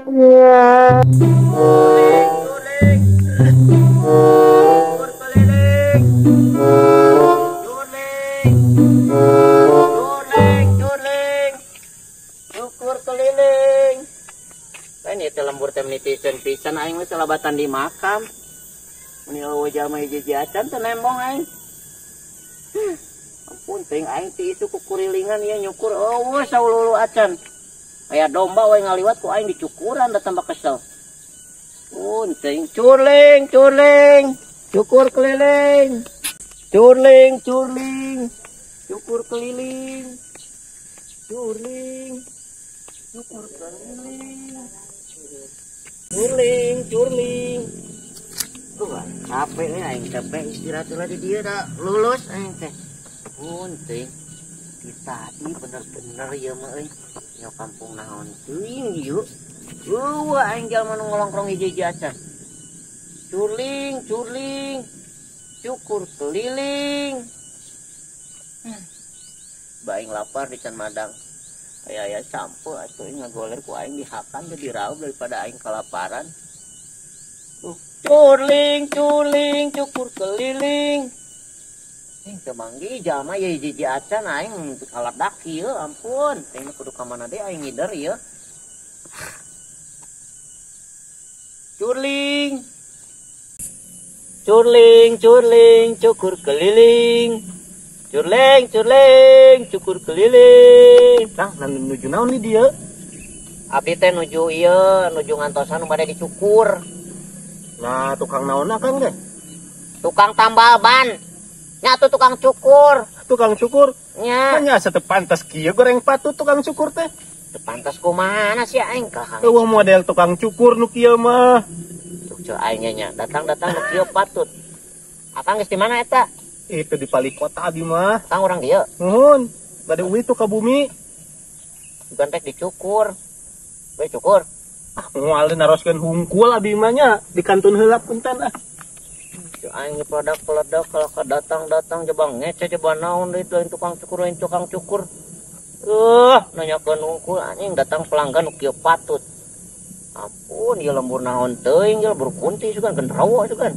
Cukur keliling. Lain ieu teh lembur teh menitiseun pisan aing mah salabatan di makam. Meni eueuh jalma hiji-hiji acan teu nembong aing. Ampun teuing aing ti isu kukurilingan ieu nyukur eueuh saululu acan. Aya domba we ngaliwat ku aing dicukuran da tambah kesel. Teuing curling curling cukur keliling. Curling curling cukur keliling. Curling cukur keliling. Curling curling. Capek nih aing, capek istirahat lah di dia dah lulus aing teh. Teuing kita tadi bener-bener ya mah euy. Nya kampung naon teuing ieu. Eueuh aing jalma nu ngolongkrong hiji-hiji acan. Curling curling cukur keliling. Baing lapar di can madang. Aya-aya sampo atuh ngagoler ku aing dihakan teh diraup daripada aing kalaparan. Curling curling cukur keliling. Aing teu manggi jalma ye hiji-hiji acan aing kaladak ieu ampun. Teh kudu ka mana deui aing ngider ieu. Curling. Curling curling cukur keliling. Curling curling cukur keliling. Kang, nuju naon nih dia? Abdi teh nuju ieu, nuju ngantosan nu bade dicukur. Nah, tukang naon Kang teh? Tukang tambal ban. Nya tuh tukang cukur. Tukang cukur? Nya. Nya asa teu pantas kieu goreng patut tukang cukur teh. Teu pantas kumaha sih aing ka Kang? Eueuh model tukang cukur nu kieu mah. Cuk aing nya datang-datang nu kieu patut. Akang geus di mana eta? Itu di pali kota abi mah. Kang urang dieu. Nuhun, bade uwi tuh ka bumi. Bukan rek dicukur. Bae cukur. Ah, moal naroskeun hungkul abi mah nya di kantun heula punten ah. Cuk aing produk-produk kalau ka datang-datang coba ngece coba naon deui lain tukang cukur lain tukang cukur. Nanyakeun hungkul anjing datang pelanggan nu kieu patut. Ampun, ieu lembur naon teuing ieu lembur kunti sugan genderowo sugan.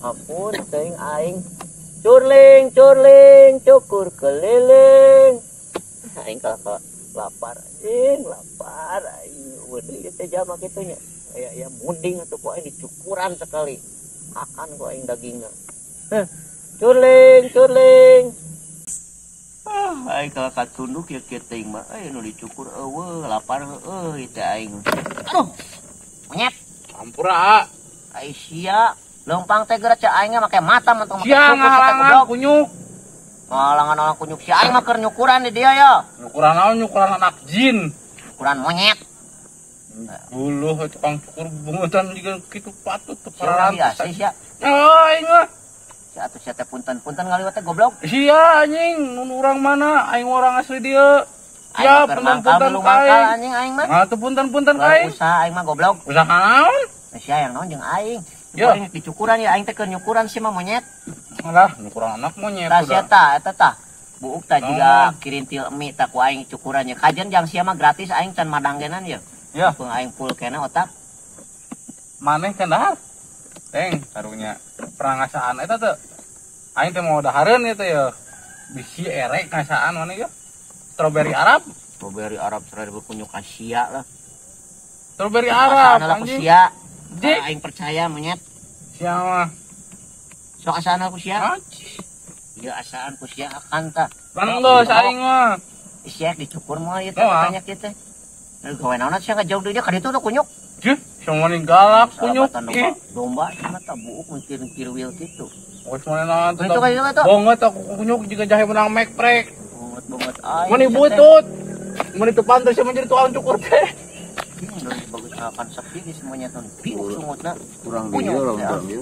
Ampun teuing aing. Curling curling cukur keliling. Aing kalau lapar anjing lapar aing udah ieu teh jalma kitu nya. Aya aya munding atuh ku aing dicukuran sekali. Akan ku aing dagingna. Curling curling. Ah, aing kalau katunduk ya kieu teuing mah euy nu dicukur eueuh lapar heueuh ieu teh aing. Aduh. Monyet. Ampura. Ai sia. Leumpang teh geura cek aing mah make mata mentong make sia kuku ngahalangan kunyuk. Ngahalangan orang kunyuk si aing mah keur nyukuran di dia ya. Nyukuran naon? Nyukuran anak jin. Nyukuran monyet. Buluh tukang cukur bungutan juga kitu patut teu pararantos. Sia aing mah. Sia atuh sia teh punten-punten ngaliwat teh goblok. Sia anjing nu urang mana? Aing urang asli dieu. Sia punten-punten ka aing. Anjing aing mah. Nah, teu punten-punten ka aing. Usaha aing mah goblok. Usaha naon? Sia yang naon jeung aing. Ya. Dicukuran ya aing teh keur nyukuran sih mah monyet. Alah, nyukuran anak monyet udah. Tah sia eta tah. Buuk tah jiga kirintil mie tah ku aing cukuran ya. Kajen jang sia mah gratis aing can madanggenan ya. Ya. Peung aing full kena otak. Maneh can dahar. Teng karunya perangasaan eta teh. Aing teh mau dahareun ieu teh ya. Bisi erek ngasaan maneh ya. Strawberry Arab. Strawberry Arab strawberry kunyuk Asia lah. Strawberry Arab anjing. Aing percaya monyet. Siapa? Sok asaan aku sia. Ieu asaan ku sia akan tah. Bangdos aing mah. Sia dicukur moal ieu teh tanya kieu teh. Gawe naon sia ngajauh deui ka ditu tuh kunyuk. Jeuh, sia mah galak kunyuk. Domba sama tah buuk mungkin wil kitu. Geus mah naon teh. Itu ka tuh. Bonget aku kunyuk jiga jahe menang mekprek. Bonget-bonget aing. Mani butut. Mani teu pantes sia menjadi tukang cukur teh. Bagus makan sepi semuanya tuh. Piuk sungutna. Kurang dia, kurang dia.